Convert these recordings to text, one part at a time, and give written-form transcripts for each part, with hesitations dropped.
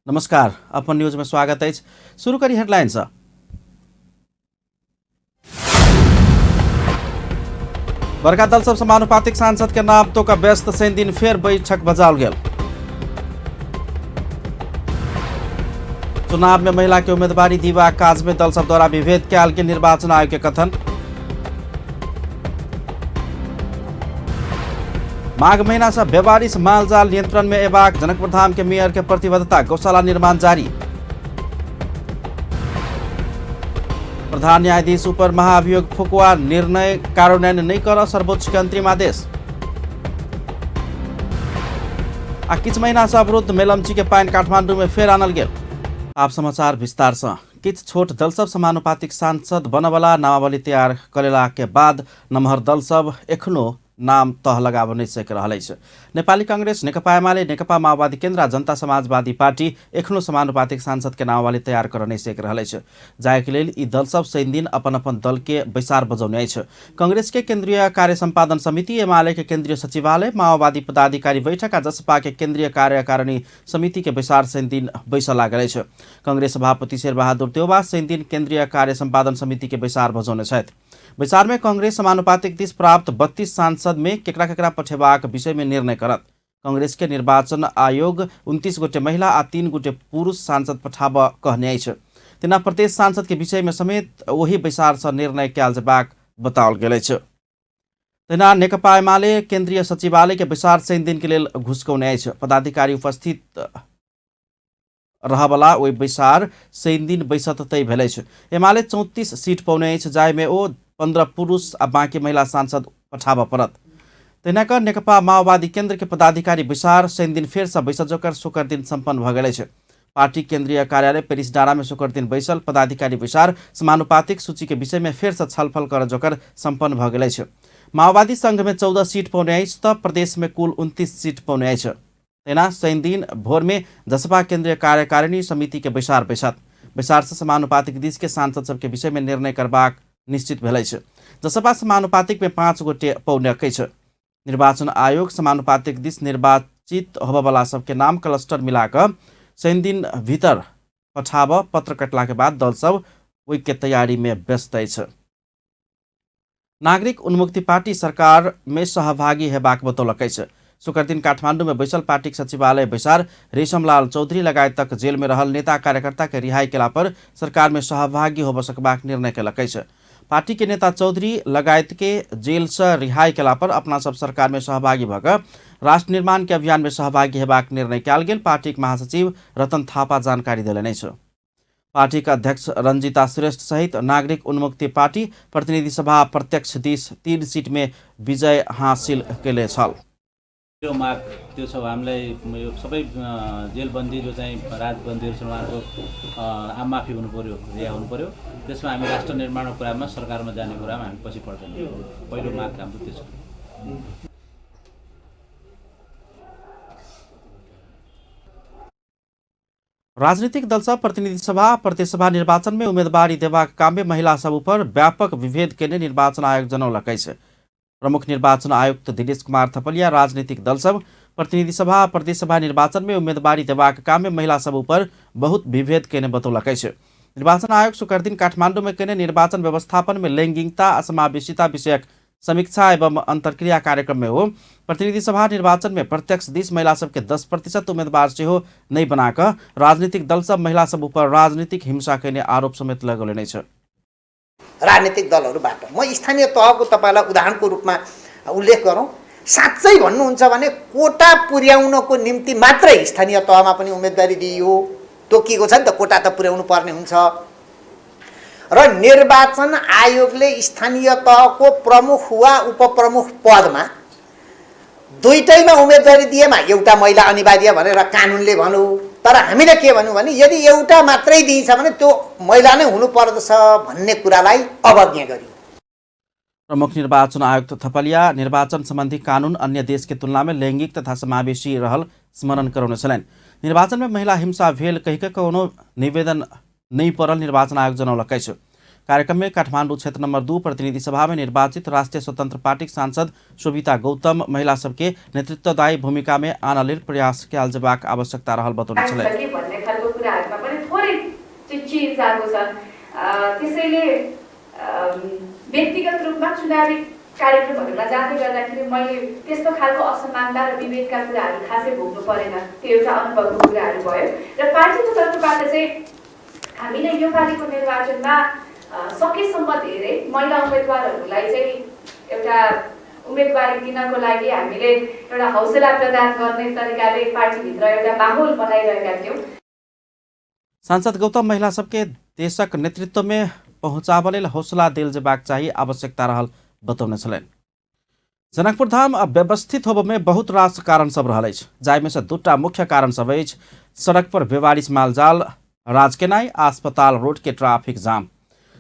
नमस्कार, अपन न्यूज में स्वागत अछि। शुरू करी हेडलाइन से। बड़का दल सब समानुपातिक सांसद के नाम तो का व्यस्त शनि दिन फेर बैठक बजाओल गेल। चुनाव में महिला के उम्मीदवारी दीवा काज में दल सब द्वारा विभेद कयल गेल निर्वाचन आयोग के कथन। माघ महीना से बेबारिश मालजाल नियंत्रण में एबाक जनकपुर धाम के मेयर के प्रतिबद्धता, गौशाला निर्माण जारी। प्रधान न्यायाधीश ऊपर महाअभियोग फुकुआ निर्णय कार्यान्वयन नहीं कर सर्वोच्च के अंतरिम आदेश। आ किछु महीना से अवरुद्ध मेलम्ची के पानि काठमांडू में फेर आनल गेल। आप समाचार विस्तार से। किछु छोट दल सब समानुपातिक सांसद बनवला नामावली तैयार करेला के बाद नमहर दल सब एखनो नाम तह लगाब नहि सकि रहल अछि। नेपाली कांग्रेस, नेकपा एमाले, नेकपा माओवादी केन्द्र आ जनता समाजवादी पार्टी एखनो समानुपातिक सांसद के नामावली तैयार कर नहि सकि रहल अछि। जाहिके लेल ई दल सब शनि दिन अपन अपन दल के बैसार बजौने अछि। कांग्रेस के केंद्रीय कार्य संपादन समिति, एमाले के केंद्रीय सचिवालय, माओवादी पदाधिकारी बैठक आ जसपा के केंद्रीय कार्यकारिणी समिति के बैसार शनि दिन बैसऽ लागल अछि। कांग्रेस सभापति शेरबहादुर देउवा शनि दिन केंद्रीय कार्य संपादन समिति के बैसार बजौने छथि। बैसार में कांग्रेस समानुपातिक दिस प्राप्त 32 सांसद में केकरा केकरा पठेबाक विषय में निर्णय करत। कांग्रेस के निर्वाचन आयोग 29 गोटे महिला आ 3 गोटे पुरुष सांसद पठाबऽ कहने अछि। तेना प्रदेश सांसद के विषय में समेत ओही बैसार से निर्णय कयल जेबाक बताओल गेल अछि। तहिना नेकपा एमाले केंद्रीय सचिवालय के बैसार शनि दिन के लेल घुसकौने अछि। पदाधिकारी उपस्थित रहबला ओहि बैसार शनि दिन बैसत तय भेल अछि। एमाले 34 सीट पौने अछि, जाहिमे ओ 15 पुरुष आ बाकी महिला सांसद पठाबऽ पड़त। तहिना कऽ नेकपा माओवादी केंद्र के पदाधिकारी बैसार शनि दिन फेरसँ बैसत जोकर शुक्र दिन सम्पन्न भऽ गेल अछि। पार्टी केंद्रीय कार्यालय पेरिस डाँडा में शुक्र दिन बैसल पदाधिकारी बैसार समानुपातिक सूची के विषय में फेरसँ छलफल करऽ जोकर सम्पन्न भऽ गेल अछि। माओवादी संघ में 14 सीट पौने अछि तऽ प्रदेश में कुल 29 सीट पौने अछि। तहिना शनि दिन भोर में जसपा केंद्रीय कार्यकारिणी समिति के बैसार बैसत। बैसार से समानुपातिक दिस के सांसद सबके विषय में निर्णय करबाक निश्चित भेल अछि। जसपा समानुपातिक में 5 गोटे पौने अछि। निर्वाचन आयोग समानुपातिक दिस निर्वाचित होबयवला सबके नाम क्लस्टर मिलाकऽ शनि दिन भीतर पठाबऽ पत्र कटला के बाद दल सब ओहि के तैयारी में व्यस्त अछि। नागरिक उन्मुक्ति पार्टी सरकार में सहभागी हेबाक बतौलक अछि। शुक्र दिन काठमांडू में बैसल पार्टीक सचिवालय बैसार रेशमलाल चौधरी लगायतक जेल में रहल नेता कार्यकर्ता के रिहाई केला पर सरकार में सहभागी होबऽ सकबाक निर्णय केलक अछि। पार्टी के नेता चौधरी लगायत के जेल से रिहाई केला पर अपना सब सरकार में सहभागी भऽ कऽ राष्ट्र निर्माण के अभियान में सहभागी हेबाक निर्णय कयल गेल पार्टीक महासचिव रतन थापा जानकारी देलनि अछि। पार्टी के अध्यक्ष रंजीता श्रेष्ठ सहित नागरिक उन्मुक्ति पार्टी प्रतिनिधि सभा प्रत्यक्ष दिस 3 सीट में विजय हासिल केले छल। यो माग त्यो छ, हामीलाई यो सबै जेलबन्दी जो चाहिँ राजबन्दीहरू छन् उहाँहरूको आममाफी हुनु पर्यो, रिहा हुनु पर्यो। त्यसमा हामी राष्ट्र निर्माणको कुरामा सरकारमा जाने कुरामा हामी पछि पर्दैनौँ। पहिलो माग हाम्रो त्यो छ। राजनीतिक दल सब प्रतिनिधि सभा प्रदेश सभा निर्वाचन में उम्मीदवारी देबाक काम में महिला सब ऊपर व्यापक विभेद केने निर्वाचन आयोग जनौलक अछि। प्रमुख निर्वाचन आयुक्त दिनेश कुमार थपलिया राजनीतिक दल सब प्रतिनिधि सभा प्रदेश सभा निर्वाचन में उम्मीदवारी देबाक काम में महिला सब ऊपर बहुत विभेद केने बतौलक अछि। निर्वाचन आयोग शुक्र दिन काठमांडू में केने निर्वाचन व्यवस्थापन में लैंगिकता आ समावेशिता विषयक समीक्षा एवं अंतर्क्रिया कार्यक्रम में हो प्रतिनिधि सभा निर्वाचन में प्रत्यक्ष दिस महिला सबके 10% उम्मीदवार सेहो नहीं बनाकऽ राजनीतिक दल सब महिला सब ऊपर राजनीतिक हिंसा केने आरोप समेत लगौलनि अछि। राजनीतिक दलहरूबाट म स्थानीय तहको तपाईँलाई उदाहरणको रूपमा उल्लेख गरौँ। साँच्चै भन्नुहुन्छ भने कोटा पुर्याउनको निम्ति मात्रै स्थानीय तहमा पनि उम्मेदवारी दिइयो, तोकिएको छ नि त, कोटा त पुर्याउनु पर्ने हुन्छ। र निर्वाचन आयोगले स्थानीय तहको प्रमुख वा उपप्रमुख पदमा दुईटैमा उम्मेदवारी दिएमा एउटा महिला अनिवार्य भनेर कानुनले भनौँ, तर हामीले के भन्यौँ भने यदि एउटा मात्रै दिइन्छ भने त्यो महिला नै हुनुपर्दछ भन्ने कुरालाई अवज्ञा गरियो। प्रमुख निर्वाचन आयुक्त थपलिया निर्वाचन संबंधी कानून अन्य देश के तुलना में लैंगिक तथा समावेशी रहल स्मरण करौने छलनि। निर्वाचन में महिला हिंसा भेल कहि कऽ कोनो निवेदन नहि पड़ल निर्वाचन आयोग जनौलक अछि। कार्यक्रम में काठमांडू क्षेत्र नंबर 2 प्रतिनिधि सभा में निर्वाचित राष्ट्रीय स्वतंत्र पार्टीक सांसद शोभिता गौतम महिला सबके नेतृत्वदायी भूमिका में आनऽ लेल प्रयास कयल जेबाक आवश्यकता रहल बतौने छलनि। भन्ने खालको चाहिँ चेन्ज आएको छ। त्यसैले व्यक्तिगत रूपमा चुनावी कार्यक्रमहरूमा जाँदै गर्दाखेरि मैले त्यस्तो खालको असमानता र विभेदका कुराहरू खासै भोग्नु परेन, त्यो एउटा अनुभवको कुराहरू भयो। र पार्टीको तर्फबाट चाहिँ हामीले यो पालिको निर्वाचनमा सकेसम्म धेरै महिला उम्मेदवारहरूलाई चाहिँ एउटा उम्मेदवारी दिनको लागि हामीले एउटा हौसला प्रदान गर्ने तरिकाले पार्टीभित्र एउटा माहौल बनाइरहेका थियौँ। सांसद गौतम महिला सबके देशक नेतृत्व में पहुँचाबऽ लेल हौसला देल जेबाक चाही आवश्यकता रहल बतौने छलनि। जनकपुर धाम व्यवस्थित होबऽ में बहुत रास कारण सब रहल अछि, जाहिमे से दूटा मुख्य कारण सब अछि सड़क पर बेवारिस मालजाल राज केनाइ आ अस्पताल रोड के ट्रैफिक जाम।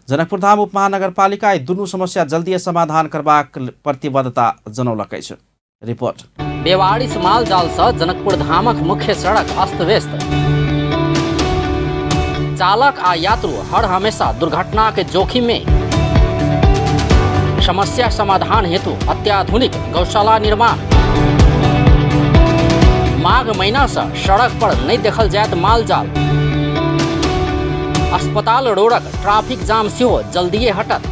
जनकपुर धाम उप महानगरपालिका ई दुनू समस्या जल्दिए समाधान करबाक प्रतिबद्धता जनौलक अछि। रिपोर्ट। बेवारिस मालजाल से जनकपुर धामक मुख्य सड़क अस्त व्यस्त, चालक आ यात्रु हर हमेशा दुर्घटना के जोखिम में। समस्या समाधान हेतु अत्याधुनिक गौशाला निर्माण। माघ महीना से सड़क पर नहीं देखल जायत मालजाल। अस्पताल रोडक ट्रैफिक जाम सेहो जल्दिए हटत।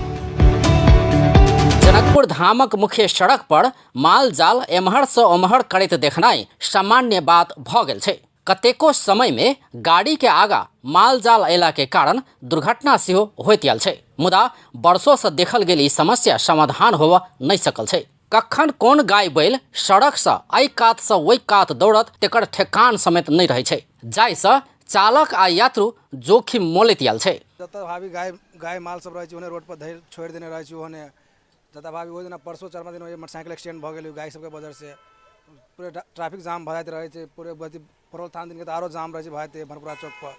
जनकपुर धामक मुख्य सड़क पर मालजाल एम्हर से ओम्हर करैत देखनाइ सामान्य बात भ गेल छै। कतेको समय में गाड़ी के आगा मालजाल अयला के कारण दुर्घटना सेहो होइत आयल छै, मुदा वर्षों से देखल गेल ई समस्या समाधान होबऽ नहि सकल छै। कखन कोन गाय बैल सड़क से एहि कात से ओहि कात दौड़त तेकर ठेकान समेत नहि रहै छै, जाहिसँ चालक आ यात्रु जोखिम मोलैत आयल छै। जतऽ भाभी गाय गाय माल सब रहै छै ओने रोड पर धरि छोड़ि देने रहै छै ओहने जतऽ भाभी ओहि दिना परसो चरमा दिन मोटरसाइकिल एक्सीडेंट भऽ गेलै गाय सबके वजह से पूरे ट्रैफिक जाम भऽ जाइत रहै छै। पूरे अथी परोल थान दिनके तऽ आरो जाम रहै छै भऽ जेतै भरपुरा चौक पर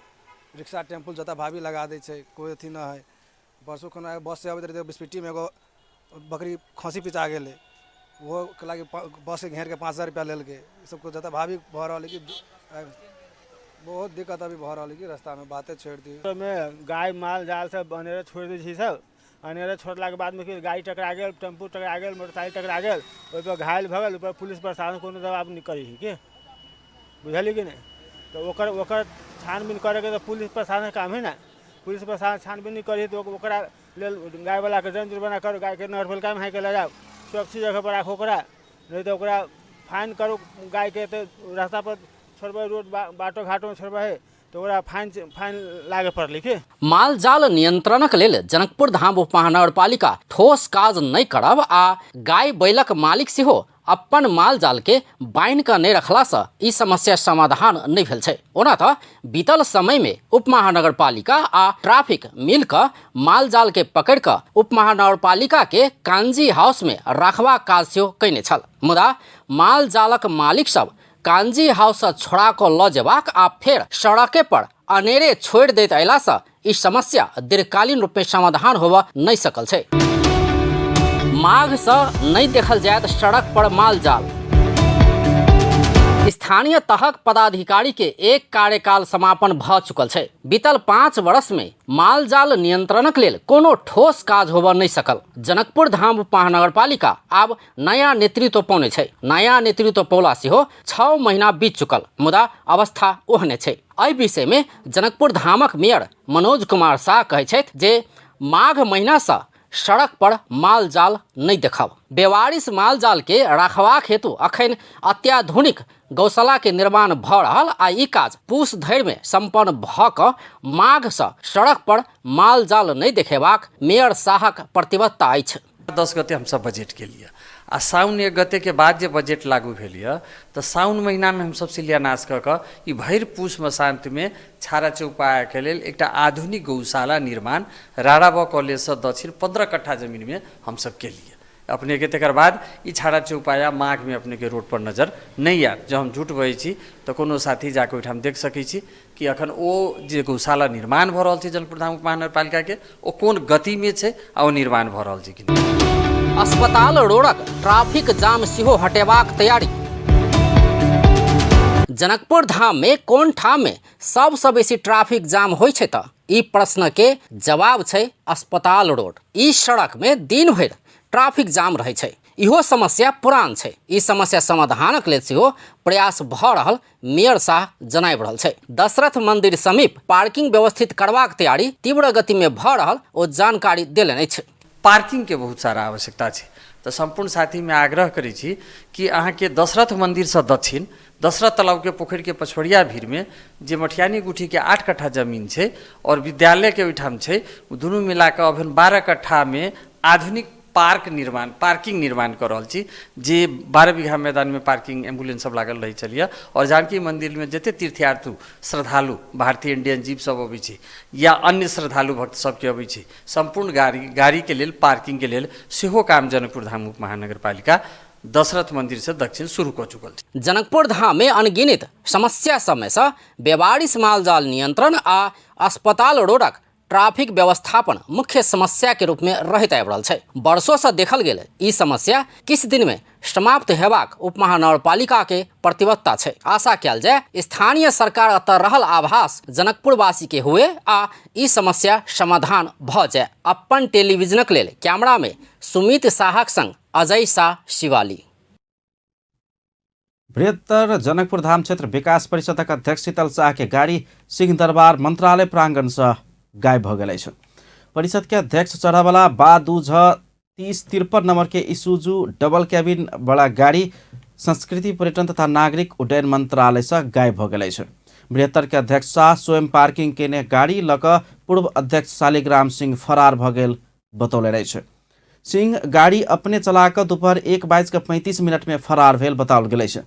रिक्शा टेम्पू जतऽ भाभी लगा दै छै कोइ अथी नहि हइ। परसू खुना बस से अबैत रहै बिस्पिटीमे एगो बकरी खस्सी पिचा गेलै, ओहो के लागि बसके घेरके 5000 रुपैआ लेलकै। ई सबके जतऽ भाभी भऽ रहल है कि बहुत दिक्कत अभी भऽ रहल है कि रास्तामे बाते छोड़ि दियौ। मे गाय माल जाल सब अनेरे छोड़ि दै छै। सब अनेरे छोड़लाके बादमे कि गाड़ी टकरा गेल, टेम्पू टकरा गेल, मोटरसाइकिल टकरा गेल, ओहिपर घायल भऽ गेल, ओहिपर पुलिस प्रशासन कोनो दबाव नहि करै छै कि बुझलियै कि नहि। तऽ ओकर ओकर छानबीन करैके तऽ पुलिस प्रशासन काम है ने। पुलिस प्रशासन छानबीन नहि करै तऽ ओकरा लेल गायवलाके दंड जुर्माना करू, गायके नगरपालिकामे हाँकि लऽ जाउ, सुरक्षित जगहपर राखू ओकरा, नहि तऽ ओकरा फाइन करू गायके। तऽ रास्तापर छोड़बै, रोड बाटो घाटोमे छोड़बै तऽ ओकरा फाइन फाइन लागे पड़लै कि। मालजाल नियंत्रणक लेल जनकपुर धाम उप महानगरपालिका ठोस काज नहि करब आ गाय बैलक मालिक सेहो अपन मालजाल के बान्हि कऽ नहि रखलासँ ई समस्या समाधान नहि भेल छै। ओना तऽ बीतल समय में उप महानगरपालिका आ ट्रैफिक मिल कऽ मालजाल के पकड़ि कऽ उप महानगरपालिका के कांजी हाउस में राखबाक काज सेहो कयने छल, मुदा मालजालक मालिक सब कांजी हाउससँ छोड़ा कऽ लऽ जेबाक आ फेर सड़के पर अनेरे छोड़ि दैत अयलासँ ई समस्या दीर्घकालीन रूपमे समाधान होबऽ नहि सकल छै। माघसँ नहि देखल जायत सड़क पर मालजाल। स्थानीय तहक पदाधिकारी के एक कार्यकाल समापन भऽ चुकल छै। बीतल 5 वर्ष में मालजाल नियंत्रणक लेल कोनो ठोस काज होबऽ नहि सकल। जनकपुर धाम महानगरपालिका आब नया नेतृत्व पौने छै। नया नेतृत्व पौला सेहो 6 महीना बीत चुकल, मुदा अवस्था ओहने छै। एहि विषय में जनकपुर धामक मेयर मनोज कुमार शाह कहै छथि जे माघ महीनासँ सड़क पर मालजाल नहि देखब। बेवारिस मालजाल के राखबाक हेतु अखन अत्याधुनिक गौशाला के निर्माण भऽ रहल आ ई काज पूस धरि में संपन्न भऽ कऽ माघसँ सड़क पर मालजाल नहि देखेबाक मेयर शाहक प्रतिबद्धता अछि। 10 गते हमसब बजट केलियै आ साउन 1 गते के बाद जे बजट लागू भेल यऽ तऽ साउन महीनामे हमसब शिलान्यास कऽ कऽ ई भरि पूस मसान्तमे छाड़ा चौपायाके लेल एकटा आधुनिक गौशाला निर्माण राराबा कॉलेजसँ दक्षिण 15 कट्ठा जमीनमे हमसब केलियै अपनेके। तकर बाद ई छाड़ा चौपाया माघमे अपनेके रोड पर नजर नहि आयत। जँ हम झूठ बजै छी तऽ कोनो साथी जाकऽ ओहिठाम देख सकै छी कि अखन ओ जे गौशाला निर्माण भऽ रहल छै जनकपुर धाम उपमहानगरपालिकाके ओ कोन गतिमे छै आ ओ निर्माण भऽ रहल छै कि नहि। अस्पताल रोडक ट्रैफिक जाम सेहो हटेबाक तैयारी। जनकपुर धाम में कोन ठाम में सबसँ बेसी ट्रैफिक जाम होइ छै तऽ ई प्रश्न के जवाब छै अस्पताल रोड। ई सड़क में दिन भरि ट्रैफिक जाम रहै छै। इहो समस्या पुरान छै। ई समस्या समाधानक लेल सेहो प्रयास भऽ रहल मेयर शाह जनाबि रहल छै। दशरथ मंदिर समीप पार्किंग व्यवस्थित करबाक तैयारी तीव्र गति में भऽ रहल ओ जानकारी देलनि अछि। पार्किंगके बहुत सारा आवश्यकता छै, तऽ सम्पूर्ण साथीमे आग्रह करै छी कि अहाँके दशरथ मन्दिरसँ दक्षिण दशरथ तलाबके पोखरिके पछवरिया भीड़मे जे मठियानी गुठीके 8 कट्ठा जमीन छै आओर विद्यालयके ओहिठाम छै, ओ दुनू मिलाकऽ अखन 12 कट्ठामे आधुनिक पार्क निर्माण, पार्किंग निर्माण कऽ रहल छी, जे 12 बीघा मैदानमे पार्किंग एम्बुलेंस सब लागल रहै छलियै। आओर जानकी मन्दिरमे जते तीर्थयात्रु श्रद्धालु भारतीय इंडियन जीव सब अबै छै या अन्य श्रद्धालु भक्त सबके अबै छै, सम्पूर्ण गाड़ीके लेल पार्किंगके लेल सेहो काम जनकपुर धाम उप महानगरपालिका दशरथ मन्दिरसँ दक्षिण शुरू कऽ चुकल छै। जनकपुर धाममे अनगिनत समस्या सबमेसँ बेवारिस मालजाल नियंत्रण आ अस्पताल रोडक ट्रैफिक व्यवस्थापन मुख्य समस्या के रूप में रहैत आबि रहल छै। वर्षों से देखल गेल ई समस्या किछु दिन में समाप्त हेबाक उपमहानगरपालिका के प्रतिबद्धता छै। आशा कयल जाय स्थानीय सरकार एतऽ रहल आभास जनकपुरवासी के हुए आ ई समस्या समाधान भऽ जाय। अपन टेलीविजनक लेल कैमरा में सुमित साहक संग अजय शाह, शिवाली। बृहत्तर जनकपुर धाम क्षेत्र विकास परिषदक अध्यक्ष शीतल शाह के गाड़ी सिंहदरबार मंत्रालय प्रांगण से गायब भऽ गेल अछि। परिषद के अध्यक्ष चढ़ावला बा 2 झ 3053 नंबर के इसुजू डबल कैबिन वाला गाड़ी संस्कृति पर्यटन तथा नागरिक उड्डयन मंत्रालय से गायब भऽ गेल अछि। बृहत्तर के अध्यक्ष शाह स्वयं पार्किंग केने गाड़ी लऽ कऽ पूर्व अध्यक्ष शालिग्राम सिंह फरार भऽ गेल बतौले अछि। सिंह गाड़ी अपने चला कऽ दोपहर 1:35 में फरार भेल बताओल गेल अछि।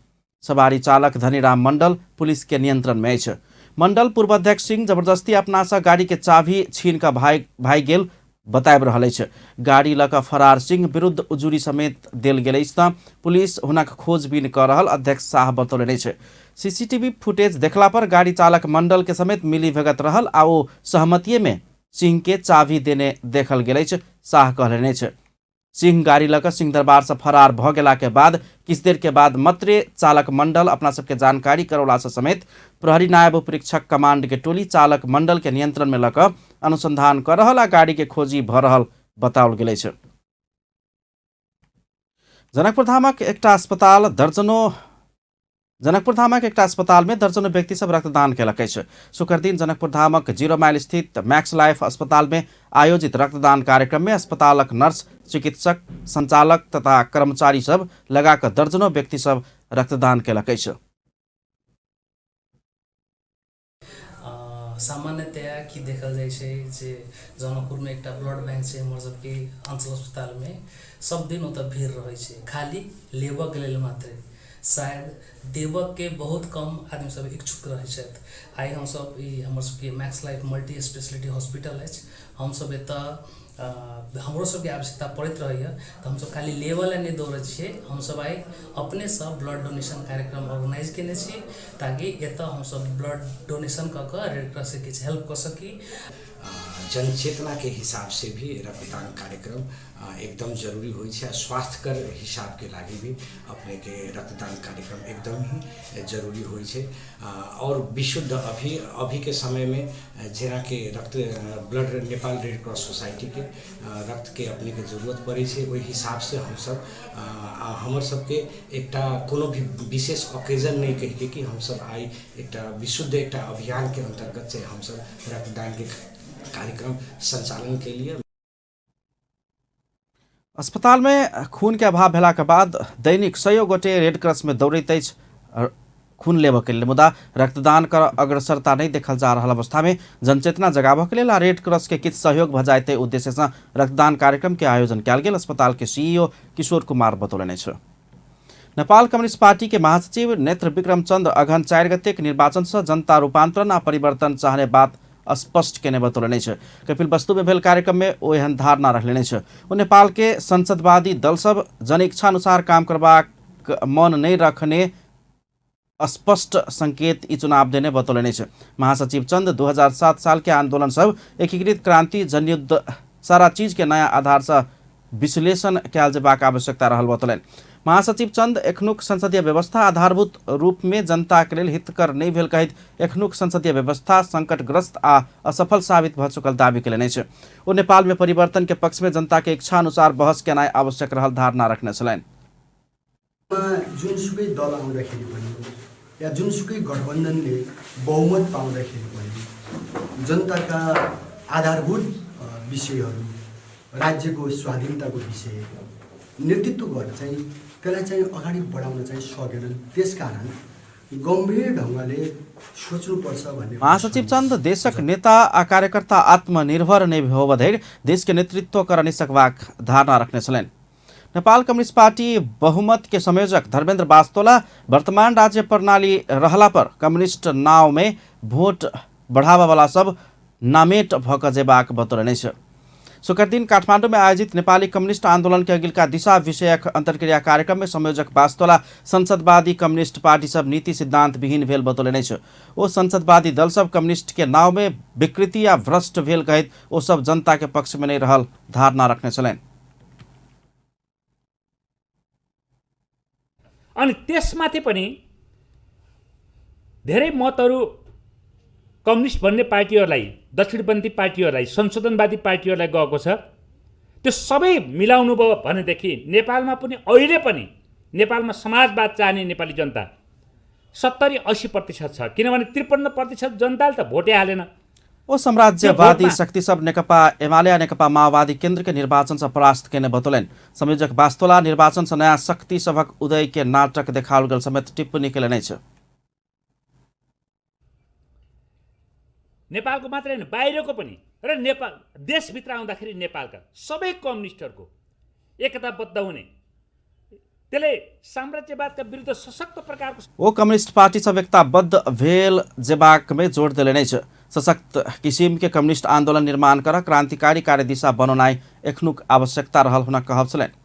सवारी चालक धनीराम मंडल पुलिस के नियंत्रण में अछि। मंडल पूर्व अध्यक्ष सिंह जबरदस्ती अपना से गाड़ी के चाभी छीन कऽ भागि गेल बताबि रहल अछि। गाड़ी लऽ कऽ फरार सिंह विरुद्ध उजुरी समेत देल गेल अछि तऽ पुलिस हुनक खोजबीन कऽ रहल अध्यक्ष शाह बतौलनि अछि। सीसीटीवी फुटेज देखला पर गाड़ी चालक मंडल के समेत मिली भगत रहल आ ओ सहमतिये में सिंह के चाभी देने देखल गेल अछि, शाह कहलनि अछि। सिंह गाड़ी लऽ कऽ सिंहदरबार से फरार भऽ गेला के बाद किछु देर के बाद मात्रे चालक मंडल अपना सबके जानकारी करौला से समेत प्रहरी नायब उपरीक्षक कमांड के टोली चालक मंडल के नियंत्रण में लऽ कऽ अनुसंधान कऽ रहल आ गाड़ी के खोजी भऽ रहल बताओल गेल अछि। जनकपुर धामक एकटा अस्पताल दर्जनों जनकपुर धामक एकटा अस्पताल में दर्जनों व्यक्ति सब रक्तदान केलक अछि। शुक्रदिन जनकपुर धामक 0 माइल स्थित मैक्स लाइफ अस्पताल में आयोजित रक्तदान कार्यक्रम में अस्पतालक नर्स, चिकित्सक, संचालक तथा कर्मचारी सब लगा कऽ दर्जनों व्यक्ति सब रक्तदान केलक अछि। सामान्यतया की देखल जाइ छै जे जनकपुरमे एकटा ब्लड बैंक छै हमर सबके अञ्चल अस्पतालमे, सब दिन ओतऽ भीड़ रहै छै खाली लेबऽके लेल मात्रे, शायद देबऽके बहुत कम आदमी सब इच्छुक रहै छथि। आइ हमसब ई हमर सबके Max Life multi speciality hospital अछि, हमसब एतऽ हमरो सबके आवश्यकता पड़ैत रहैए तऽ हमसब खाली लेबऽ लए नहि दौड़ै छियै, हमसब आइ अपनेसँ ब्लड डोनेशन कार्यक्रम ऑर्गेनाइज केने छी ताकि एतऽ हमसब ब्लड डोनेशन कऽ कऽ रेड क्रॉसके किछु हेल्प कऽ सकी। जनचेतना के हिसाब से भी रक्तदान कार्यक्रम एकदम जरूरी होइ छै आ स्वास्थ्यकर हिसाबके लागि भी अपनेके रक्तदान कार्यक्रम एकदम ही जरूरी होइ छै। आओर विशुद्ध अभी अभीके समयमे जेनाकि रक्त ब्लड नेपाल रेड क्रॉस सोसाइटीके रक्तके अपनेके जरूरत पड़ै छै, ओहि हिसाबसँ हमसब हमर सबके एकटा कोनो भी विशेष ओकेजन नहि कहिके कि हमसब आइ एकटा विशुद्ध एकटा अभियानके अन्तर्गत चाहिँ हमसब रक्तदानके कार्यक्रम सञ्चालन केलियै। अस्पताल में खून के अभाव भेला के बाद दैनिक सयो गोटे रेड क्रॉस में दौड़ैत अछि खून लेबऽ के लेल, मुदा रक्तदान कर अग्रसरता नहीं देखल जा रहल अवस्था में जनचेतना जगाबऽ के लेल आ रेड क्रॉस के किछु सहयोग भऽ जाय ताहि उद्देश्य से रक्तदान कार्यक्रम के आयोजन कयल गेल अस्पताल के सीईओ किशोर कुमार बतौलनि अछि। नेपाल कम्युनिस्ट पार्टी के महासचिव नेत्र विक्रम चंद्र अगहन 4 गते के निर्वाचन से जनता रूपांतरण आ परिवर्तन चाहने बात स्पष्ट केने बतौलनि अछि। कपिल वस्तु में भेल कार्यक्रम में ओ एहन धारणा रखलनि अछि। ओ नेपाल के संसदवादी दल सब जनइच्छा अनुसार काम करबाक मन नहीं रखने स्पष्ट संकेत ई चुनाव देने बतौलनि अछि। महासचिव चंद 2007 साल के आंदोलन सब एकीकृत क्रांति जनयुद्ध सारा चीज के नया आधार से विश्लेषण कयल जेबाक आवश्यकता रहल बतौलनि। महासचिव चंद एखनुक संसदीय व्यवस्था आधारभूत रूप में जनता के लेल हितकर नहि भेल कहैत एखनुक संसदीय व्यवस्था संकटग्रस्त आ असफल साबित भऽ चुकल दावी केलनि अछि। ओ नेपाल में परिवर्तन के पक्ष में जनता के इच्छा अनुसार बहस केनाइ आवश्यक रहल धारणा रखने छलनि। जुनसुकै दल आउँदाखेरि पनि या जुनसुकै गठबन्धनले बहुमत पाउँदाखेरि पनि जनताका आधारभूत विषयहरू, राज्यको स्वाधीनताको विषय नेतृत्व गर्न चाहिँ त्यसलाई चाहिँ अगाडि बढाउन चाहिँ सकेनन्। त्यसकारण गम्भीर ढङ्गले सोच्नुपर्छ भन्ने। महासचिव चन्द देशक नेता आ कार्यकर्ता आत्मनिर्भर नहि होबधरि देश के नेतृत्व कर नहि सकबाक धारणा रखने छलनि। नेपाल कम्युनिस्ट पार्टी बहुमत के संयोजक धर्मेन्द्र बास्तोला वर्तमान राज्य प्रणाली रहला पर कम्युनिस्ट नाव में भोट बढ़ावा वाला सब नामेट भऽ कऽ जेबाक बतौलनि अछि। शुक्रदिन काठमाडौँ में आयोजित नेपाली कम्युनिस्ट आंदोलन के अगिलका दिशा विषयक अंतर्क्रिया कार्यक्रम में संयोजक बास्तोला संसदवादी कम्युनिस्ट पार्टी सब नीति सिद्धांत विहीन भेल बतौलनि अछि। ओ संसदवादी दल सब कम्युनिस्ट के नाव में विकृति या भ्रष्ट भेल कहैत ओ सब जनता के पक्ष में नहीं रहल धारणा रखने छलनि। अनि त्यसमाथि पनि धेरै मतहरू कम्युनिस्ट भन्ने पार्टीहरूलाई, दक्षिणपन्थी पार्टीहरूलाई, संशोधनवादी पार्टीहरूलाई गएको छ। त्यो सबै मिलाउनु भयो भनेदेखि नेपालमा पनि अहिले पनि नेपालमा समाजवाद चाहने नेपाली जनता 70-80% छ, किनभने 53% जनताले त भोटै हालेन। ओ साम्राज्यवादी शक्ति सब नेकपा एमाले नेकपा माओवादी केंद्र के निर्वाचन से परास्त केने बतौलनि। संयोजक बास्तोला निर्वाचन से नया शक्ति सभक उदय के नाटक देखाओल गेल समेत टिप्पणी केलनि अछि। नेपालको मात्रै होइन, बाहिरको पनि र नेपाल देशभित्र आउँदाखेरि नेपालका सबै कम्युनिस्टहरूको एकताबद्ध हुने, त्यसले साम्राज्यवादका विरुद्ध सशक्त प्रकारको ओ कम्युनिस्ट पार्टी सब एकताबद्ध भेल जेबाक में जोड़ देलनि अछि। सशक्त किसिम के कम्युनिस्ट आंदोलन निर्माण कर क्रांतिकारी कार्यदिशा बनौनाइ एखनुक आवश्यकता रहल हुनक कहब छलनि।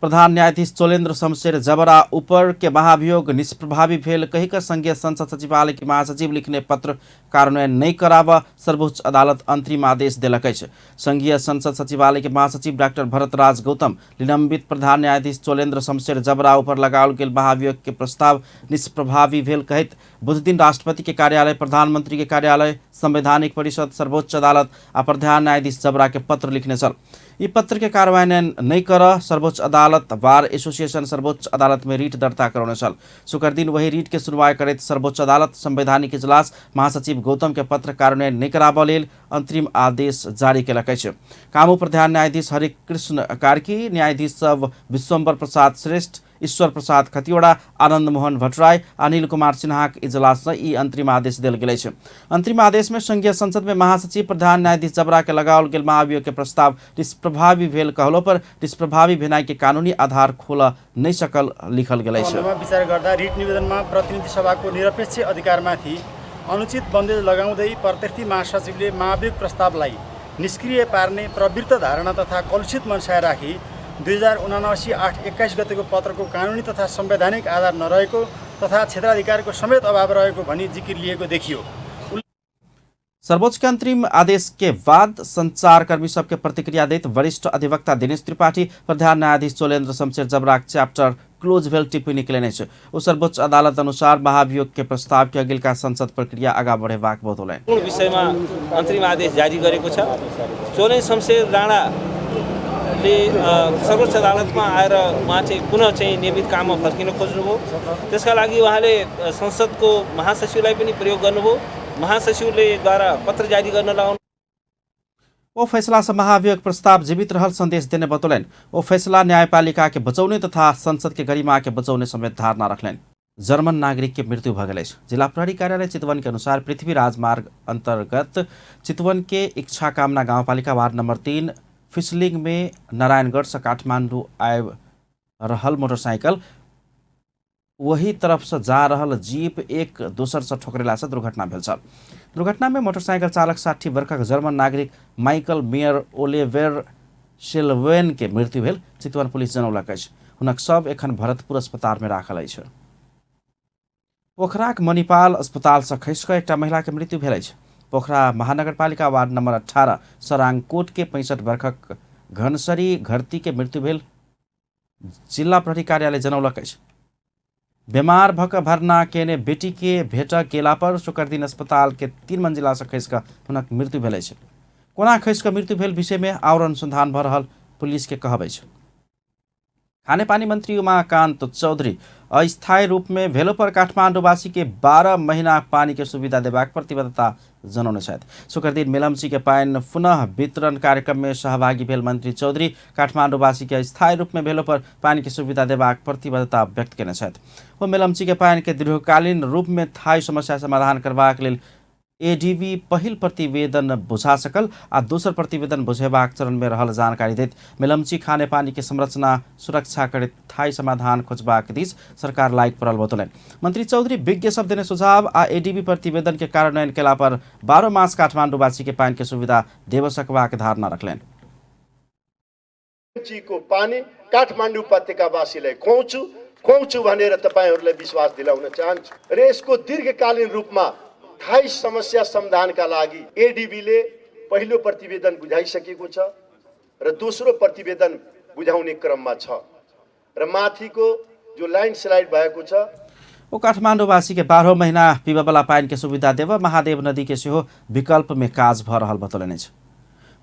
प्रधान न्यायाधीश चोलेन्द्र शमशेर जबरा ऊपर के महाभियोग निष्प्रभावी भेल कहि कऽ संघीय संसद सचिवालय के महासचिव लिखने पत्र कार्यान्वयन नहि कराबऽ सर्वोच्च अदालत अंतरिम आदेश देलक अछि। संघीय संसद सचिवालय के महासचिव डॉक्टर भरतराज गौतम निलंबित प्रधान न्यायाधीश चोलेन्द्र शमशेर जबरा ऊपर लगाओल गेल महाभियोग के प्रस्ताव निष्प्रभावी भेल कहैत बुधदिन राष्ट्रपति के कार्यालय, प्रधानमंत्री के कार्यालय, संवैधानिक परिषद, सर्वोच्च अदालत आ प्रधान न्यायाधीश जबरा के पत्र लिखने छल। ई पत्र के कार्यान्वयन नहि कर सर्वोच्च अदालत बार एसोसिएशन सर्वोच्च अदालत में रिट दर्ता करौने छल। शुक्रदिन वही रिट के सुनवाई करैत सर्वोच्च अदालत संवैधानिक इजलास महासचिव गौतम के पत्र कार्यान्वयन नहि कराबऽ लेल अंतरिम आदेश जारी केलक अछि। कामू प्रधान न्यायाधीश हरिकृष्ण कार्की, न्यायाधीश सब विश्वम्बर प्रसाद श्रेष्ठ, ईश्वर प्रसाद खतिवड़ा, आनंद मोहन भट्टराई, अनिल कुमार सिन्हाक इजलास ई अंतरिम आदेश देल गेल अछि। अंतरिम आदेश में संघीय संसद में महासचिव प्रधान न्यायाधीश जबरा के लगाओल गेल महाभियोग के प्रस्ताव निष्प्रभावी भेल कहलो पर निष्प्रभावी भेनाइ के कानूनी आधार खोल नहि सकल लिखल गेल अछि। विचार गर्दा रिट निवेदनमा प्रतिनिधि सभाको निरपेक्ष अधिकारमाथि अनुचित बन्देज लगाउँदै प्रत्यर्थी महासचिवले महाभियोग प्रस्तावलाई निष्क्रिय पार्ने प्रवृत्त धारणा तथा कलुषित मनसाय राखी 2079 8/21 गतेको पत्रको कानुनी तथा संवैधानिक आधार नरहेको तथा क्षेत्राधिकारको समेत अभाव रहेको भनी जिकिर लिएको देखियो। सर्वोच्च के अंतरिम आदेश के बाद संचारकर्मी सबके प्रतिक्रिया दैत वरिष्ठ अधिवक्ता दिनेश त्रिपाठी प्रधान न्यायाधीश चोलेन्द्र शमशेर जबराक चैप्टर क्लोज भेल टिप्पणी केलनि अछि। ओ सर्वोच्च अदालत अनुसार महाभियोग के प्रस्ताव के अगिलका संसद प्रक्रिया आगा बढ़ेबाक बतौलनि। विषयमा अंतरिम आदेश जारी गरेको छ। चोलेन्द्र शमशेर राणा ले सर्वोच्च अदालतमा आएर उहाँ चाहिँ पुनः चाहिँ नियमित काममा फर्किन खोज्नुभयो। त्यसका लागि उहाँले संसदको महासचिवलाई पनि प्रयोग गर्नुभयो। महासचिवले द्वारा पत्र जारी गर्न लाउनु ओ फैसला से महाभियोग प्रस्ताव जीवित रहल संदेश देने बतौलनि। ओ फैसला न्यायपालिका के बचौने तथा संसद के गरिमा के बचौने समेत धारणा रखलनि। जर्मन नागरिक के मृत्यु भऽ गेल अछि। जिला प्रहरी कार्यालय चितवन के अनुसार पृथ्वी राजमार्ग अंतर्गत चितवन के इच्छा कामना गाउँपालिका वार्ड नंबर 3 फिसलिंग में नारायणगढ़ से काठमांडू आबि रहल मोटरसाइकिल वही तरफ से जा रहल जीप एक दोसर से ठोकरेला से दुर्घटना भेल छल। दुर्घटना में मोटरसाइकिल चालक 60 वर्षक जर्मन नागरिक माइकल मेयर ओलेवेर सेल्वेन के मृत्यु भेल चितवन पुलिस जनौलक अछि। हुनक शव एखन भरतपुर अस्पताल में राखल अछि। पोखराक मणिपाल अस्पताल से खसि कऽ एकटा महिला के मृत्यु भेल अछि। पोखरा महानगरपालिका वार्ड नंबर 18 सरांगकोट के 65 वर्षक घनसरी घरती के मृत्यु भेल जिल्ला प्रहरी कार्यालय जनौलक अछि। बेमार भऽ कऽ भर्ना केने बेटी के भेट गेला पर शुक्र दिन अस्पताल के 3 मंजिला से खसि कऽ हुनक मृत्यु भेल अछि। कोना खसि कऽ मृत्यु भेल विषय में आओर अनुसंधान भऽ रहल पुलिस के कहब अछि। खानेपानी मंत्री उमाकांत चौधरी अस्थायी रूप में भेलो पर काठमाडौँवासी के 12 महीना पानी के सुविधा देबाक प्रतिबद्धता जनौने छथि। शुक्रदिन मेलम्ची के पानि पुनः वितरण कार्यक्रम में सहभागी भेल मंत्री चौधरी काठमाडौँवासी के अस्थायी रूप में भेलो पर पानी के सुविधा देबाक प्रतिबद्धता व्यक्त केने छथि। ओ मेलम्ची के पानि के दीर्घकालीन रूप में थायी समस्या समाधान करबाक लेल एडीबी पहिल प्रतिवेदन बुझा सकल आ दोसर प्रतिवेदन बुझेबाक चरण में रहल जानकारी दैत मेलम्ची खानेपानी के संरचना सुरक्षा करैत थायी समाधान खोजबाक दिस सरकार लायक पड़ल बतौलनि। मंत्री चौधरी विज्ञ सब देने सुझाव आ एडीबी प्रतिवेदन के कार्यान्वयन केला पर 12 मास काठमाडौँवासी के पानि के सुविधा देब सकबाक धारणा रखलनि। मेलम्चीको पानी काठमाडौँ उपत्यकावासीलाई खुवाउँछु खुवाउँछु भनेर तपाईहरूलाई विश्वास दिलाउन चाहन्छु र यसको दीर्घकालीन रूपमा थायी समस्या समाधानका लागि एडीबीले पहिलो प्रतिवेदन बुझाइसकेको छ र दोस्रो प्रतिवेदन बुझाउने क्रममा छ र माथिको जो ल्यान्डस्लाइड भएको छ। ओ काठमाडौँवासी के 12 महीना पीबयवला पानि के सुविधा देब महादेव नदी के सेहो विकल्प में काज भऽ रहल बतौलनि अछि।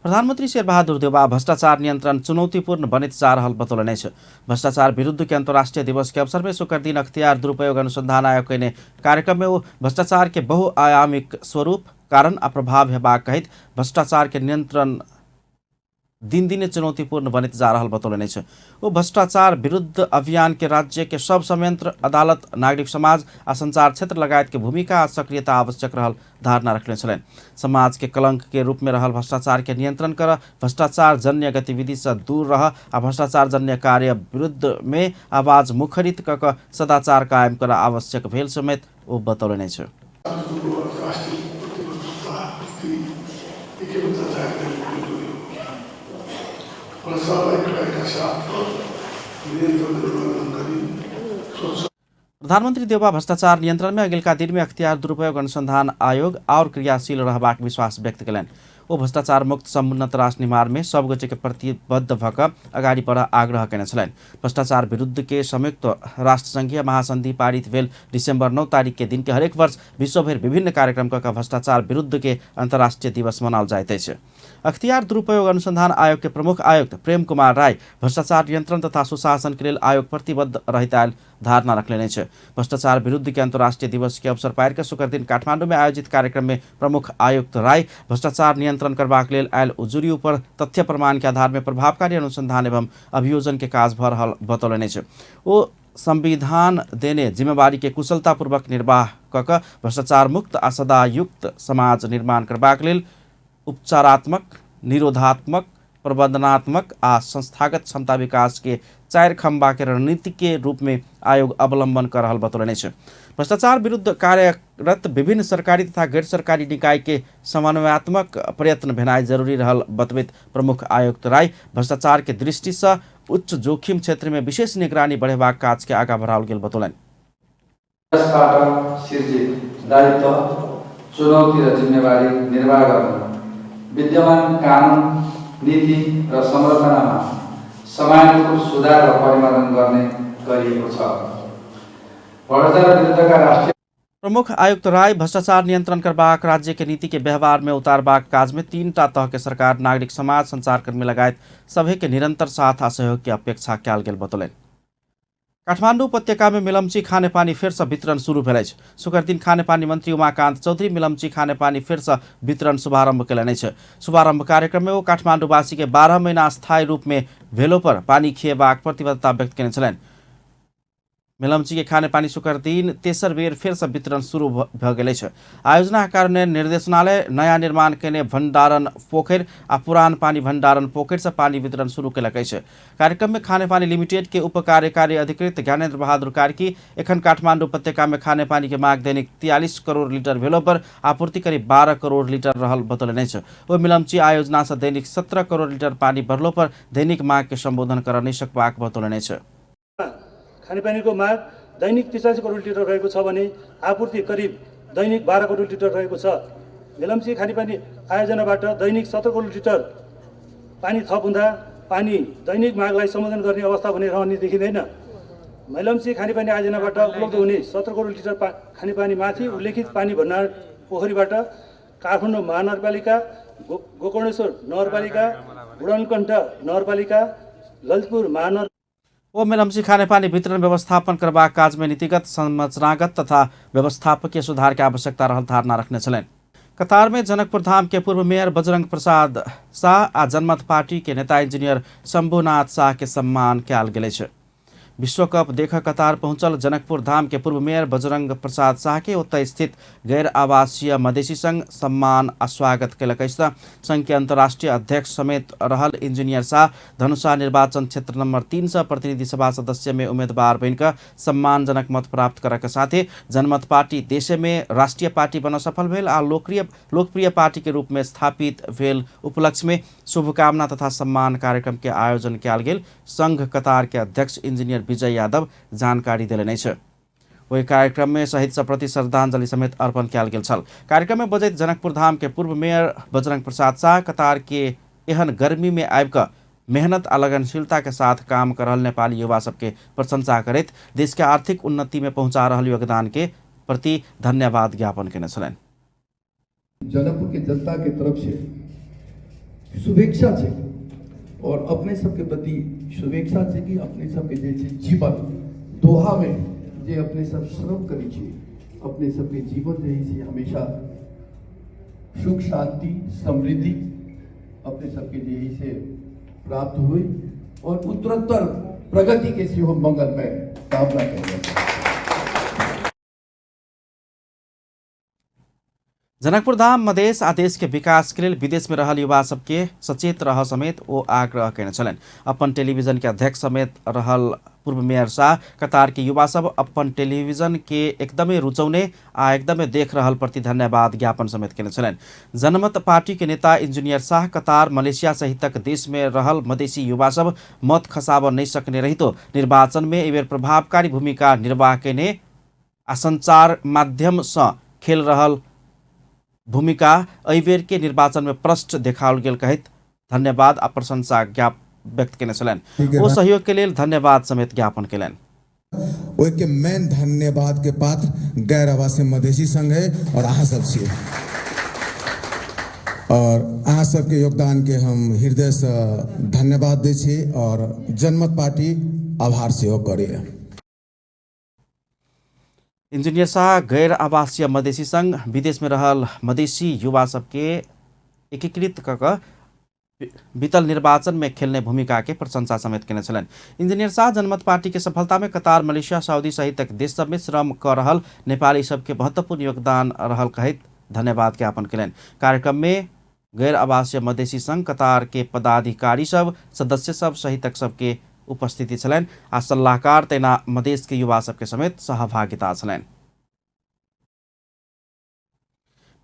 प्रधानमंत्री शेरबहादुर देउवा भ्रष्टाचार नियंत्रण चुनौतीपूर्ण बनैत जा रहल बतौलनि अछि। भ्रष्टाचार विरुद्ध के अंतर्राष्ट्रीय दिवस के अवसर में शुक्र दिन अख्तियार दुरुपयोग अनुसंधान आयोग कयने कार्यक्रम में ओ भ्रष्टाचार के बहुआयामिक स्वरूप, कारण आ प्रभाव हेबाक कहैत भ्रष्टाचार के नियंत्रण दिन दिने चुनौतीपूर्ण बनैत जा रहल बतौलनि अछि। ओ भ्रष्टाचार विरुद्ध अभियान के राज्य के सब संयंत्र, अदालत, नागरिक समाज आ संचार क्षेत्र लगायत के भूमिका आ सक्रियता आवश्यक रहल धारणा रखने छलनि। समाज के कलंक के रूप में रहल भ्रष्टाचार के नियंत्रण कर, भ्रष्टाचार जन्य गतिविधि से दूर रह आ भ्रष्टाचार जन्य कार्य विरुद्ध में आवाज मुखरित क क सदाचार कायम कर आवश्यक भेल समेत ओ बतौलनि अछि। प्रधानमंत्री देउवा भ्रष्टाचार नियंत्रण में अगिलका दिन में अख्तियार दुरुपयोग अनुसंधान आयोग और क्रियाशील रहबाक विश्वास व्यक्त कयलनि। ओ भ्रष्टाचार मुक्त समुन्नत राष्ट्र निर्माण में सब गोटे के प्रतिबद्ध भऽ कऽ अगाडि बढ़ आग्रह कयने छलनि। भ्रष्टाचार विरुद्ध के संयुक्त राष्ट्र संघीय महासंधि पारित भेल डिसेम्बर 9 तारीख के दिन के हरेक वर्ष विश्वभरि विभिन्न कार्यक्रम कऽ भ्रष्टाचार विरुद्ध के अंतर्राष्ट्रीय दिवस मनाओल जाइत अछि। अख्तियार दुरुपयोग अनुसंधान आयोग के प्रमुख आयुक्त प्रेम कुमार राय भ्रष्टाचार नियंत्रण तथा सुशासन के लेल आयोग प्रतिबद्ध रहैत आयल धारणा रखलनि अछि। भ्रष्टाचार विरुद्ध के अंतर्राष्ट्रीय दिवस के अवसर पारि कऽ शुक्र दिन काठमांडू में आयोजित कार्यक्रम में प्रमुख आयुक्त राय भ्रष्टाचार नियंत्रण करबाक लेल आयल उजुरी ऊपर तथ्य प्रमाण के आधार में प्रभावकारी अनुसंधान एवं अभियोजन के काज भऽ रहल बतौलनि अछि। ओ संविधान देने जिम्मेवारी के कुशलतापूर्वक निर्वाह कऽ कऽ भ्रष्टाचार मुक्त आ सदायुक्त समाज निर्माण करबाक लेल उपचारात्मक, निरोधात्मक, प्रबंधनात्मक आ संस्थागत क्षमता विकास के 4 खम्बा के रणनीति के रूप में आयोग अवलंबन कर रहल बतौलनि अछि। भ्रष्टाचार विरुद्ध कार्यरत विभिन्न सरकारी तथा गैर सरकारी निकाय के समन्वयात्मक प्रयत्न भेनाइ जरूरी रहल बतबैत प्रमुख आयुक्त राय भ्रष्टाचार के दृष्टि से उच्च जोखिम क्षेत्र में विशेष निगरानी बढ़ेबाक काज के आगा बढ़ाओल गेल बतौलनि। यसबाट सिर्जित दायित्व, चुनौती र जिम्मेवारी निर्वाह गर्न विद्यमान कानुन, नीति र संरचनामा समानुरूप सुधार र परिमार्जन गर्ने गरिएको छ। भ्रष्टाचार विरुद्धका राष्ट्रिय प्रमुख आयुक्त राय भ्रष्टाचार नियंत्रण करबाक राज्य के नीति के व्यवहार में उतारबाक काज में 3 तह के सरकार, नागरिक समाज, संचारकर्मी लगायत सभी के निरंतर साथ आ सहयोग के अपेक्षा कयल गेल बतौलनि। काठमाडौँ उपत्यका में मेलम्ची खानेपानी फेरसँ वितरण शुरू भेल अछि। शुक्र दिन खानेपानी मंत्री उमाकांत चौधरी मेलम्ची खानेपानी फेरसँ वितरण शुभारंभ कयलनि अछि। शुभारंभ कार्यक्रम में ओ काठमाडौँवासी के 12 महीना स्थायी रूप में भेलो पर पानी खिएबाक प्रतिबद्धता व्यक्त कयने छलनि। मेलम्ची के खानेपानी शुक्र दिन तेसर बेर फेरसँ वितरण शुरू भऽ गेल अछि। आयोजना कार्यान्वयन निर्देशनालय नया निर्माण कयने भण्डारण पोखरि आ पुरान पानी भण्डारण पोखरिसँ पानी वितरण शुरू कयलक अछि। कार्यक्रम में खानेपानी लिमिटेड के उप कार्यकारी अधिकृत ज्ञानेन्द्र बहादुर कार्की एखन काठमाडौँ उपत्यका में खानेपानी के माग दैनिक 43 करोड़ लीटर भेलो पर आपूर्ति करीब 12 करोड़ लीटर रहल बतौलनि अछि। ओ मेलम्ची आयोजनासँ दैनिक 17 करोड़ लीटर पानी बढ़लो पर दैनिक माग के सम्बोधन कर नहि सकबाक बतौलनि अछि। खानेपानीको माग दैनिक 43 करोड लिटर रहेको छ भने आपूर्ति करिब दैनिक 12 करोड लिटर रहेको छ। मेलम्ची खानेपानी आयोजनाबाट दैनिक 17 करोड लिटर पानी थप हुँदा पानी दैनिक मागलाई सम्बोधन गर्ने अवस्था भने रहने देखिँदैन। मेलम्ची खानेपानी आयोजनाबाट उपलब्ध हुने 17 करोड लिटर खानेपानीमाथि उल्लेखित पानी भण्डार पोखरीबाट काठमाडौँ महानगरपालिका, गोकर्णेश्वर नगरपालिका, बुढानीलकण्ठ नगरपालिका, ललितपुर महानगर ओ मेलम्ची खानेपानी वितरण व्यवस्थापन करबाक काजमे नीतिगत, संरचनागत तथा व्यवस्थापकीय सुधार के आवश्यकता रहल धारणा रखने छलनि। कतार में जनकपुर धाम के पूर्व मेयर बजरंग प्रसाद शाह आ जनमत पार्टी के नेता इंजीनियर शंभुनाथ शाह के सम्मान कयल गेल अछि। विश्व कप देख कतार पहुंचल जनकपुर धाम के पूर्व मेयर बजरंग प्रसाद शाह के ओतय स्थित गैर आवासीय मधेसी संघ सम्मान आ स्वागत कयलक अछि। संघ के अंतर्राष्ट्रीय अध्यक्ष समेत रहल इंजीनियर शाह धनुषा निर्वाचन क्षेत्र नंबर 3 से प्रतिनिधि सभा सदस्य में उम्मीदवार बनिकऽ सम्मानजनक मत प्राप्त करऽ के साथे जनमत पार्टी देशे में राष्ट्रीय पार्टी बन सफल भेल आ लोकप्रिय पार्टी के रूप में स्थापित भेल उपलक्ष्य में शुभकामना तथा सम्मान कार्यक्रम के आयोजन कयल गेल संघ कतार के अध्यक्ष इंजीनियर विजय यादव जानकारी देलनि अछि। ओहि कार्यक्रम में शहीद सबप्रति श्रद्धांजलि समेत अर्पण कयल गेल छल। कार्यक्रम में बजैत जनकपुर धाम के पूर्व मेयर बजरंग प्रसाद शाह कतार के एहन गर्मी में आबि कऽ मेहनत आ लगनशीलता के साथ काम कर रहल नेपाली युवा सबके प्रशंसा करैत देश के आर्थिक उन्नति में पहुंचा रहल योगदान के प्रति धन्यवाद ज्ञापन केने छलनि। जनकपुर के जनता के तरफ से शुभेच्छा छै और अपने सबके प्रति शुभेच्छा छै कि अपने सबके जे छै जीवन दोहा में जे अपने सब श्रम करै छी, अपने सबके जीवन जे छै हमेशा सुख शांति समृद्धि अपने सबके जे छै प्राप्त हुई और उत्तरोत्तर प्रगति के सेहो मंगलमय कामना करै। जनकपुर धाम मधेश आ देश के विकास के लेल विदेश में रहल युवा सबके सचेत रह समेत ओ आग्रह केने छलनि। अपन टेलीविजन के अध्यक्ष समेत रहल पूर्व मेयर शाह कतार के युवा सब अपन टेलीविजन के एकदमै रुचौने आ एकदमै देख रहल प्रति धन्यवाद ज्ञापन समेत केने छलनि। जनमत पार्टी के नेता इंजीनियर शाह कतार, मलेशिया सहितक देश में रहल मधेसी युवा सब मत खसाब नहि सकने रहितो निर्वाचन में एहि बेर प्रभावकारी भूमिका निर्वाह केने आ संचार माध्यम सँ खेल रहल भूमिका एहि बेर के निर्वाचन में प्रष्ट देखाओल गेल कहैत धन्यवाद आ प्रशंसा ज्ञाप व्यक्त केने छलनि। ओ सहयोग के लेल धन्यवाद समेत ज्ञापन केलनि। ओहिके मेन धन्यवाद के पात्र गैर आवासीय मधेसी संघ है और अहाँ सब छियै और अहाँ सबके योगदान के हम हृदय से धन्यवाद दै छी और जनमत पार्टी आभार सेहो करैए। इंजीनियर शाह गैर आवासीय मधेसी संघ विदेश में रहल मधेसी युवा सबके एकीकृत कऽ कऽ बीतल निर्वाचन में खेलने भूमिका के प्रशंसा समेत केने छलनि। इंजीनियर शाह जनमत पार्टी के सफलता में कतार, मलेशिया, सऊदी सहितक देश सब में श्रम कऽ रहल नेपाली सबके महत्वपूर्ण योगदान रहल कहैत धन्यवाद ज्ञापन केलनि। कार्यक्रम में गैर आवासीय मधेसी संघ कतार के पदाधिकारी सब, सदस्य सब सहितक सबके उपस्थिति छलनि आ सलाहकार तहिना मधेश के युवा सबके समेत सहभागिता छलनि।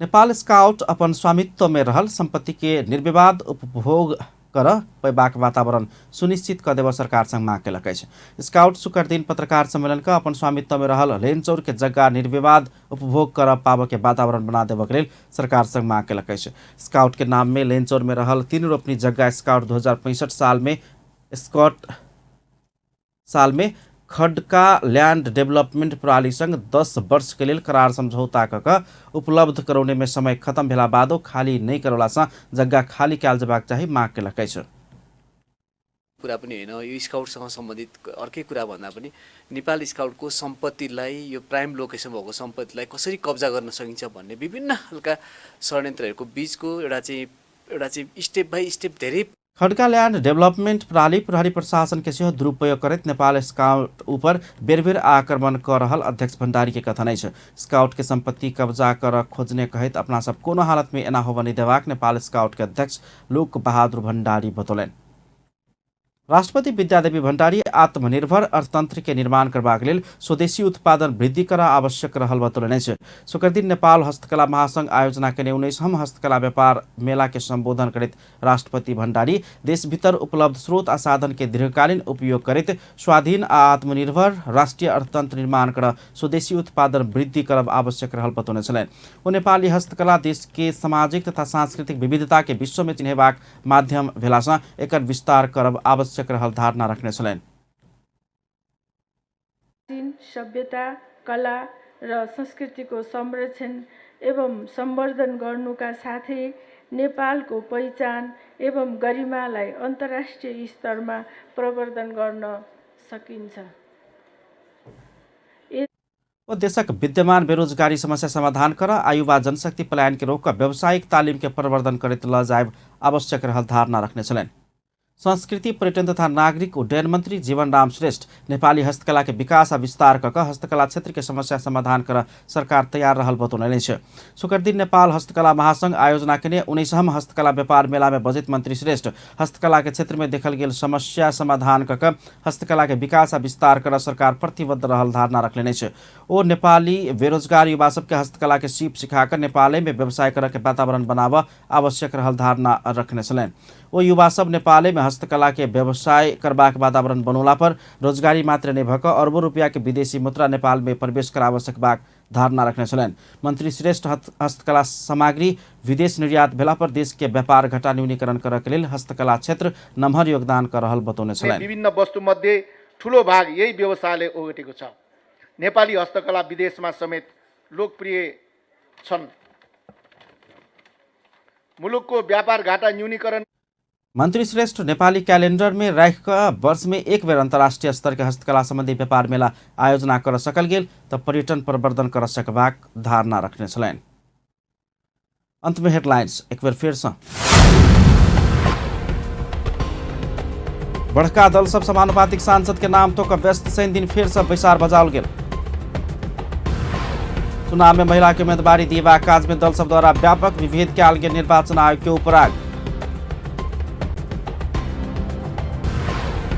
नेपाल स्काउट अपन स्वामित्व में रहल संपत्ति के निर्विवाद उपभोग कर पेबाक वातावरण सुनिश्चित क देब सरकार संग माग केलक अछि। स्काउट शुक्र दिन पत्रकार सम्मेलन क अपन स्वामित्व में रहल लेनचौर के जग्गा निर्विवाद उपभोग कर पाबऽ के वातावरण बना देबऽ के लेल सरकार संग माग केलक अछि। स्काउट के नाम में लेनचौर में रहल 3 रोपनी जग्गा स्काउट 2065 साल में स्कॉट साल में खड्का लैंड डेवलपमेंट प्रणाली संग 10 वर्ष के लेल करार समझौता क कऽ उपलब्ध करौने में समय खत्म भेला बादो खाली नहि करौला सँ जग्गा खाली कयल जेबाक चाही माग केलक अछि। कुरा पनि होइन, यो स्काउटसँग सम्बन्धित अर्कै कुरा भन्दा पनि नेपाल स्काउटको सम्पत्तिलाई, यो प्राइम लोकेसन भएको सम्पत्तिलाई कसरी कब्जा गर्न सकिन्छ भन्ने विभिन्न खालका षड्यन्त्रहरूको बिचको एउटा चाहिँ स्टेप बाई स्टेप धेरै। खड्का ल्यान्ड डेभलपमेंट प्रणाली प्रहरी प्रशासन के सेहो दुरुपयोग करैत नेपाल स्काउट ऊपर बेर बेर आक्रमण कर रहल अध्यक्ष भण्डारी के कथन अछि। स्काउट के संपत्ति कब्जा कर खोजने कहैत अपना सब कोनो हालत में एना होबऽ नहि देबाक नेपाल स्काउट के अध्यक्ष लोक बहादुर भण्डारी बतौलनि। राष्ट्रपति विद्यादेवी भण्डारी आत्मनिर्भर अर्थतंत्र के निर्माण करबाक लेल स्वदेशी उत्पादन वृद्धि कर आवश्यक रहल बतौलनि अछि। शुक्रदिन नेपाल हस्तकला महासंघ आयोजना केने 19म हस्तकला व्यापार मेला के संबोधन करैत राष्ट्रपति भण्डारी देश भीतर उपलब्ध स्रोत आ साधन के दीर्घकालीन उपयोग करैत स्वाधीन आ आत्मनिर्भर राष्ट्रिय अर्थतंत्र निर्माण कर स्वदेशी उत्पादन वृद्धि करब आवश्यक रहल बतौने छलनि। ओ नेपाली हस्तकला देश के सामाजिक तथा सांस्कृतिक विविधता के विश्व में चिन्हेबाक माध्यम भेलासँ एकर विस्तार करब आवश्यक रहल धारणा रखने छलनि। सभ्यता, कला र संस्कृतिको संरक्षण एवं सम्वर्धन गर्नुका साथै नेपालको पहिचान एवं गरिमालाई अन्तर्राष्ट्रिय स्तरमा प्रवर्धन गर्न सकिन्छ। ओ देशक विद्यमान बेरोजगारी समस्या समाधान कर आ युवा जनशक्ति पलायन के रोक व्यावसायिक तालिम के प्रवर्धन करैत ल जायब आवश्यक रहल धारणा रखने छलनि। संस्कृति, पर्यटन तथा नागरिक उड्डयन मंत्री जीवनराम श्रेष्ठ नेपाली हस्तकला के विकास आ विस्तार कऽ हस्तकला क्षेत्र के समस्या समाधान कर सरकार तैयार रहल बतौलनि अछि। शुक्रदिन नेपाल हस्तकला महासंघ आयोजना केने 19म हस्तकला व्यापार मेला में बजैत मंत्री श्रेष्ठ हस्तकला के क्षेत्र में देखल गेल समस्या समाधान कऽ हस्तकला के विकास आ विस्तार कर सरकार प्रतिबद्ध रहल धारणा रखलनि अछि। ओ नेपाली बेरोजगार युवा सबके हस्तकला के सीप सिखाकर नेपाले में व्यवसाय कर के वातावरण बनाव आवश्यक रहल धारणा रखने छलनि। ओ युवा सब नेपाले में हस्तकला के व्यवसाय करबाक वातावरण बनौला पर रोजगारी मात्र नहि भऽ कऽ अरबों रुपया के विदेशी मुद्रा नेपाल में प्रवेश कराबऽ सकबाक धारणा रखने छलनि। मंत्री श्रेष्ठ हस्तकला सामग्री विदेश निर्यात भेला पर देश के व्यापार घाटा न्यूनीकरण करऽ के लेल हस्तकला क्षेत्र नमहर योगदान कर रहल बतौने छलनि। विभिन्न वस्तुमध्ये ठुलो भाग यही व्यवसायले ओगटेको छ। नेपाली हस्तकला विदेशमा समेत लोकप्रिय छन्। मुलुकको व्यापार घाटा न्यूनीकरण मंत्री श्रेष्ठ नेपाली कैलेंडर में राखि कऽ वर्ष में एक बेर अंतर्राष्ट्रीय स्तर के हस्तकला संबंधी व्यापार मेला आयोजना कर सकल गेल तऽ पर्यटन प्रवर्धन कर सकबाक धारणा रखने छलनि। अंत में हेडलाइंस एक बेर फेर सँ। बड़का दल सब समानुपातिक सांसद के नाम तो व्यस्त शनि दिन फेर सँ बैसार बजाओल गेल। चुनाव में महिला के उम्मीदवारी दिएबाक काज में दल सब द्वारा व्यापक विभेद कयल गेल निर्वाचन आयोग के उपराग।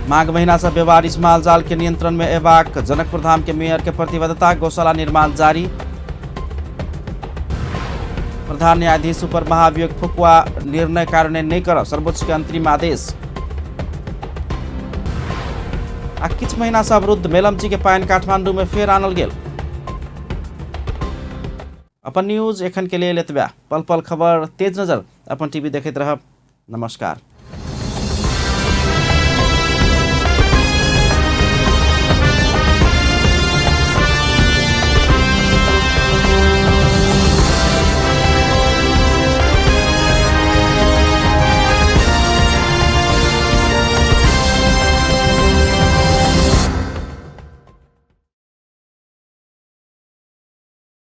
माघ महीना से बेवारिश मालजाल के नियंत्रण में एबाक जनकपुर धाम के मेयर के प्रतिबद्धता, गौशाला निर्माण जारी। प्रधान न्यायाधीश ऊपर महाभियोग फुकुआ निर्णय कार्यान्वयन नहीं कर सर्वोच्च के अंतरिम आदेश। आ किछु महीना से अवरुद्ध मेलम्ची के पानि काठमांडू में फेर आनल गेल। अपन न्यूज एखन के लेल एतबे। पल पल खबर, तेज नजर, अपन टीवी देखैत रहब। नमस्कार।